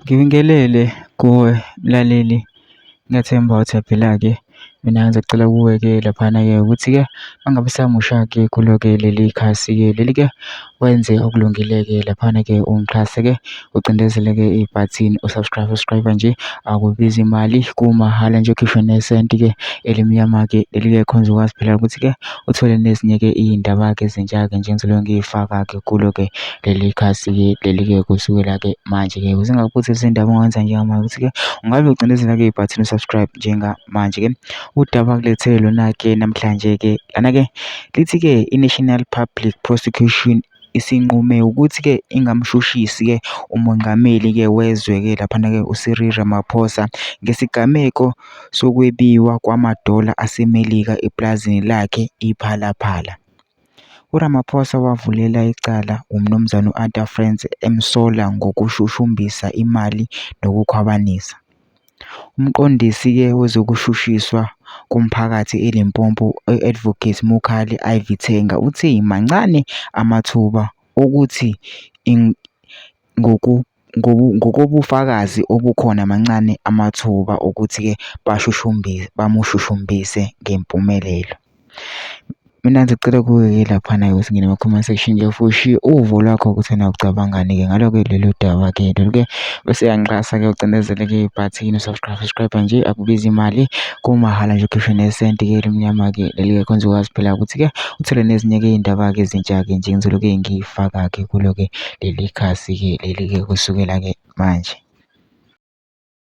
Ngibingelele kuwe mlaleli, ngiyathemba uthaphela-ke. Mina ngizacela kuwe-ke laphana-ke ukuthi-ke mangabe samusha-ke kulo-ke leli khasi-ke leli-ke wenze okulungile-ke laphana-ke ungixhase-ke ucindezele-ke ibhathini usubscribe nje, akubizi imali, kumahhala nje, ukhishwe nesenti-ke elimnyama-ke leli-ke khonza ukwazi phela ukuthi-ke uthole nezinye-ke iy'ndaba-ke ezintsha-ke nje engizobe ngiy'faka-ke kulo-ke leli khasi-ke leli-ke kusukela-ke manje-ke. Ukuze ngingakuphuthi izindaba ongenza njengamanje ukuthi-ke ungabe ucindezela-ke ibhathini usubscribe njengamanje-ke. Udaba kulethele lona-ke namhlanje-ke lana-ke lithi-ke i-National Public Prosecution isinqume ukuthi-ke ingamshushisi-ke umongameli-ke wezwe-ke laphana-ke uCyril Ramaphosa ngesigameko sokwebiwa kwamadola aseMelika epulazini lakhe iPhalaphala. URamaphosa wavulela icala umnumzane u-Arthur Frans emsola ngokushushumbisa imali nokukhwabanisa. Umqondisi-ke wezokushushiswa komphakathi eLimpopo u-Advocate Mukhali Ivithenga uthe mancane amathuba okuthi ngokobufakazi obukhona mancane amathuba okuthi-ke bamushushumbise ngempumelelo. Mina ngicela kuwe-ke laphana-ke ukuthi ngine ema-comment section-ke futhi uvo lwakho ukuthi wena ucabangani-ke ngalo-ke lolu daba-ke lolu-ke bese yangiqhasa-ke ucindezele-ke ibhathini usubscribe nje, akubizi imali, kumahhala nje, ukhishwe nesenti-ke elimnyama-ke leli-ke khonza ukwazi phela ukuthi-ke uthole nezinye-ke iy'ndaba-ke ezintsha-ke nje engizoloke ngiy'faka-ke kulo-ke leli khasi-ke leli-ke kusukela-ke manje.